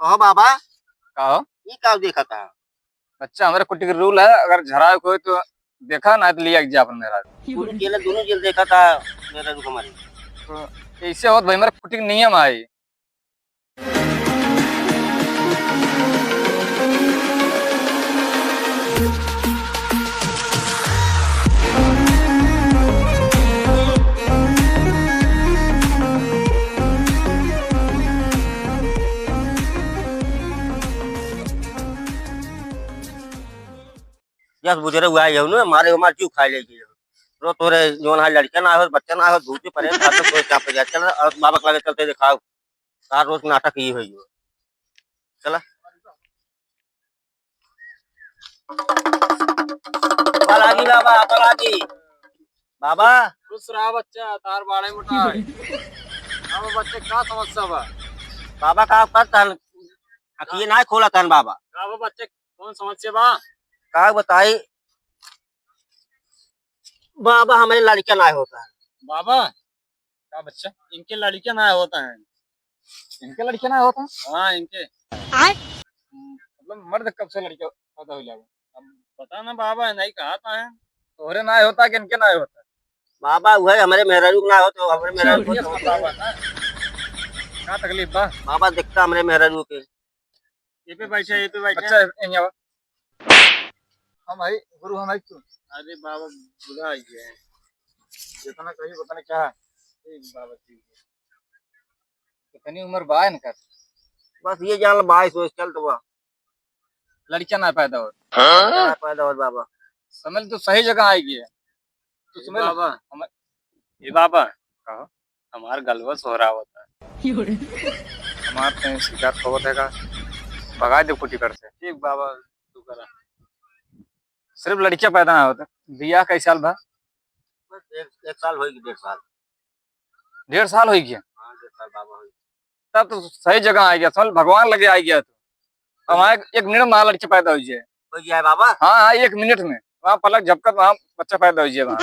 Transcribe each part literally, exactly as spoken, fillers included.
कहो बाबा। का हो? ई का देखा था? बच्चा, हमरे कुटी के rule है, अगर झराए कोई तो देखा, ना तो लिया जा अपन मेहरारू। दोनों जेल, दोनों जेल देखा था मेहरारू हमारे। तो ऐसे होत भाई, हमरे कुटी के नियम आई। यस बुझरे हुआ है न, मारे हमार जीव खाए ले गए। रो तोरे जौन है लड़का ना हो, बच्चा ना हो, धूप परे, बात तो कोई क्या पड़ गया। चल, अब बाबा के लगे चलते दिखाओ। तार रोज नाटक ही होई हो। चला। पलागी बाबा, पलागी। बाबा। खुश रहा बच्चा, तार बाड़े मोटा है। अब बच्चे का समस्या बा? बाबा का करता है? अखिए ना खोला तन बाबा। का बा बच्चे, कौन समस्या बा? का बताई? बाबा, हमारे लड़का ना होता है। बाबा? का बच्चा? इनके लड़के ना होता है। इनके लड़के ना होता है? हाँ, इनके। आय? हम्म, मतलब मर्द कब से लड़के पैदा हो जावे? अब पता ना बाबा, नहीं कहा था है। तोहरे ना होता कि इनके ना होता? बाबा, वह हमारे मेहरारू के ना हो तो हमारे मेहरारू को ये तो बतावा ना। का तकलीफ बा? बाबा, दिखता हमारे मेहरारू के। ये पे बैठा, ये पे बैठा। अच्छा, यहीं आवा। हम आई, गुरु हम आई तू। अरे बाबा, बुला गया है। जितना कही उतना क्या है? ठीक बाबा, ठीक है। कितनी उम्र बा इनकर? बस ये जान लो, बाईस वर्ष चल तो बा। लड़कियां ना पैदा हो। हाँ? ना पैदा हो बाबा। समझ तो सही जगह आई गई है। तो ए समझ बाबा, हम ए बाबा, कहो। हमार गलवा सोहरावत है। हमार कहीं शिकार खवत है का? भगा दे कुटी पर से। ठीक बाबा, तू करा। सिर्फ लड़कियां पैदा ना होता। बियाह कई साल भा? बस एक, एक साल होई कि डेढ़ साल। डेढ़ साल होई गया? हाँ, डेढ़ साल बाबा होई। तब तो सही जगह आ गया, समझ, भगवान लगे आ गया तू। अब वहाँ एक, एक मिनट में लड़के पैदा हो जाए। हो जाए बाबा? हाँ, हाँ, एक मिनट में। वहाँ पलक झपकत, वहाँ बच्चा पैदा हो जाए वहाँ।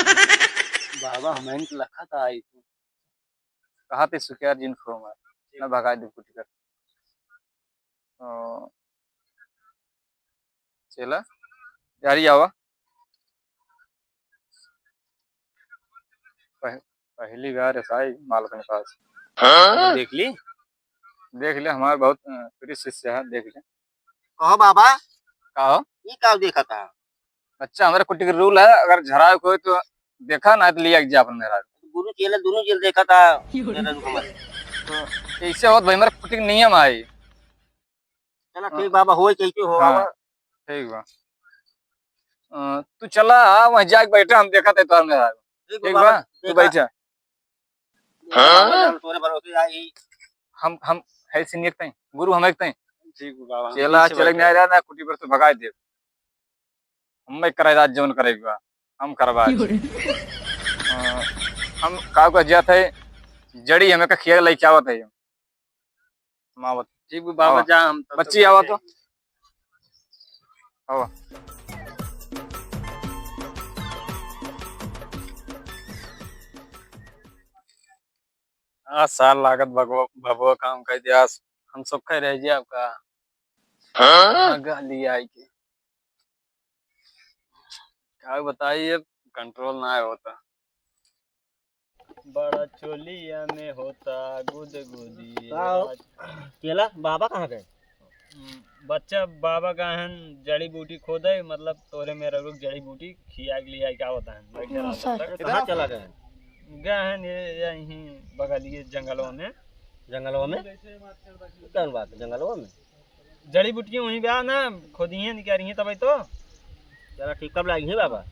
बाबा, हमें तो लखा था आई तू। कहा थे सुखियार जिन खो मार, ना भगा दे कुछ कर। ओ, चला, यारी आवा। पह-, पहली बार ऐसा ही मालक ने पास। हाँ? देख ली? देख ले, हमार बहुत, अ, प्रिय शिष्य है, देख ले। कहो बाबा। का हो? ई का देखा था? बच्चा, हमारे कुटी के rule है, अगर झराए कोई तो देखा, ना तो लिया जा अपन मेहरारू। गुरु चेला दोनों जेल देखा था, मेहरारू हमारे। तो ऐसे होत भाई, हमारे कुटी के नियम आई। चला हाँ। ठीक बाबा, होई कैसे हो हाँ, बाबा। ठीक बा। अ, तू चला, हाँ, वहीं जाके बैठा, हम देखा थे तोहर मेहरारू। ठीक ठीक बा, बा? तू देखा। बैठा। हाँ? तोरे भरोसे आई। हम, हम है senior तई, गुरु हम एक तई। ठीक बाबा, हम चेला, पीछे चेला बैठे। नहीं रहा ना, कुटी पर से भगाए दे। हम मैं कराए रात जौन करे बा, हम करवा। हाँ, हम का को जात है, जड़ी हमें का खिया लेके आवत है। मावत। ठीक बा बाबा, आवा। जा हम तब बच्ची तक आवा बैठे। तो। आवा। आ साल लागत भगवा, भगवा काम कर दिया। हम सब कह रह जाए आपका। हाँ? हाँ, गाली आई के। का बताई, अब control ना होता। बड़ा चोलिया में होता गुदगुदी। का हो? राज- केला, बाबा कहाँ गए? हम्म, बच्चा बाबा का हन जड़ी बूटी खोदे, मतलब तोरे मेहरारू के जड़ी बूटी खिया के लिए क्या होता है, बैठे रहो तब तक। कहाँ चला गए? गए हैं ये, यहीं बगलिए जंगलों में। जंगलों में? कौन बात है, जंगलों में? जड़ी बूटियाँ वहीं पे आ ना, खोदी हैं, निकाली हैं तब तो। चला ठीक, कब लाएंगे बाबा?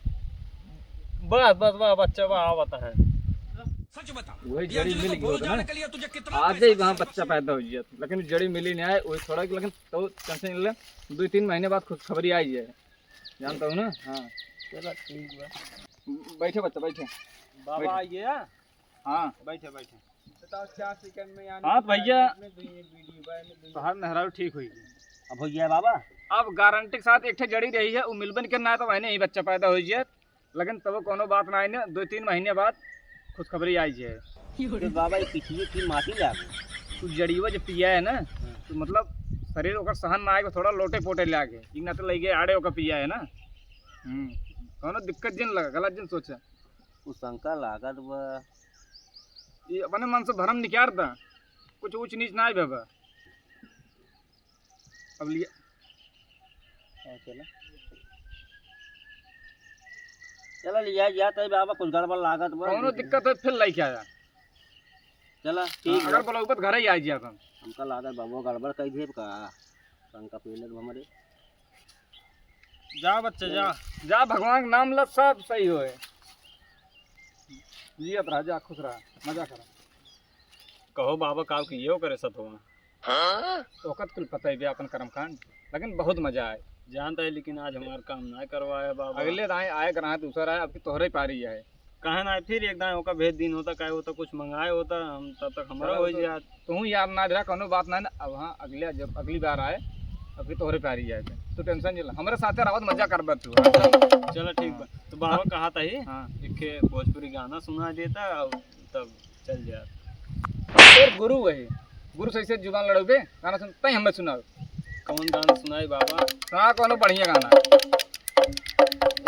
बस, बस, बस, बच्चा बा, आवत है। सच बता। वही जड़ी मिल गई होत ना। आज ही वहाँ बच्चा पैदा हो गया, लेकिन जड़ी मिली नहीं आए, वही थोड़ा, लेकिन तो tension ले, दो तीन महीने बाद खुशखबरी आई है, जानता हूँ ना? हाँ। चला ठीक बा। बैठे बच्चा, बैठे। बाबा बैठे। आ गया? हाँ। बैठे, बैठे। बताओ, चार second में यानी हाँ, कि भैया, में दो ये बीड़ी, बा, में दो ये। तोहार मेहरारू ठीक होई। अब हो गया बाबा। अब गारंटी के साथ एक ठे जड़ी रही है, वो मिलबे नहीं करना है, तो वहने ही बच्चा पैदा हो जाए। लेकिन तब कोनो बात ना आई ना, दो तीन महीने बाद खुशखबरी आई जाए। तो बाबा, ये पिछली की माटी ले आवे। तू जड़ीवा जब पिया है ना, हाँ। तो मतलब शरीर ओकर सहन ना आए, थोड़ा लोटे पोटे लागे। ई ना तो लइगे आड़े ओकर पिया है ना। हम्म। कौनो दिक्कत जिन लगा, गलत जिन सोचा। उ शंका लागत बा। ये अपने मन से भरम निकाल दा, कुछ ऊंच नीच ना आए बाबा। अब लिया। हाँ, चला। चला लिया गया तो बाबा कुछ गड़बड़ लागत बा। कौनो दिक्कत है फिर लेके आया। चला, ठीक हाँ, बा। अगर बोला ऊपर घर ही आ जाए अपन। हमका लागत बाबा गड़बड़ कह देब का। शंका पहले तो हमारे। जा बच्चा, जा। जा, भगवान के नाम ला, सब सही होए। जियत रहा, जा, खुश रहा, मजा करा। कहो बाबा, काव कियो करे सतवा। तो ओकत कुल पता ही बे अपन कर्म कांड, लेकिन बहुत मजा आए। जानता है, लेकिन आज हमार काम ना करवाया बाबा। अगले दाएं आए, ग्राहक दूसरा आए, अब की तोहरे पारी आए। कहे ना, फिर एक दाएं ओका भेज दिन होता, काहे होता, कुछ मंगाए होता, हम तब तक हमारा चलो, हो तो जात। तू यार ना धरा, कोनो बात ना, ना। अब हाँ, अगले, जब अगली बार आए, अब की तोहरे पारी आए, तू टेंशन नहीं ला, हमारे साथ रहो, मजा कर तू। चलो, ठीक बा। तो बाबा कहा था ही, हाँ। एक भोजपुरी गाना सुना देता, और तब चल जा। तोर गुरु है, गुरु से ऐसे जुबान लड़ोगे, गाना सुन, तय हमें सुनाओ। कौन गाना सुनाई बाबा? सुना कोनो बढ़िया गाना।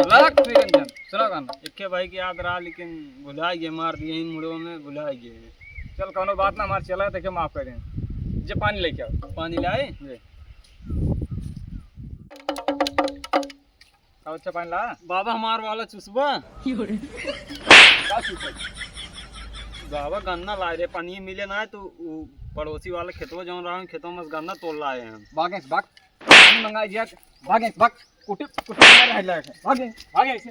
लड़क निरंजन, सुना गाना। एके भाई के याद रहा, लेकिन भुला गए, मार दिए इन मुड़वा में, भुला गए। चल, कोनो बात ना, हमार चला, देखे माफ कर दें। जे पानी लेके आओ। पानी लाए? जी। अब अच्छा पानी ला। बाबा, हमार वाला चुसबा। का चुसबा? बाबा, गन्ना लाए रे, पानी मिले ना है, तो उ पड़ोसी वाला खेतवा जौन रहा, खेतवा में से गन्ना तोड़ लाए हैं। भागे से भाग, पानी मंगाई दिया, भागे से भाग, कुटी, कुटी मार रहा है, भागे, भागे से।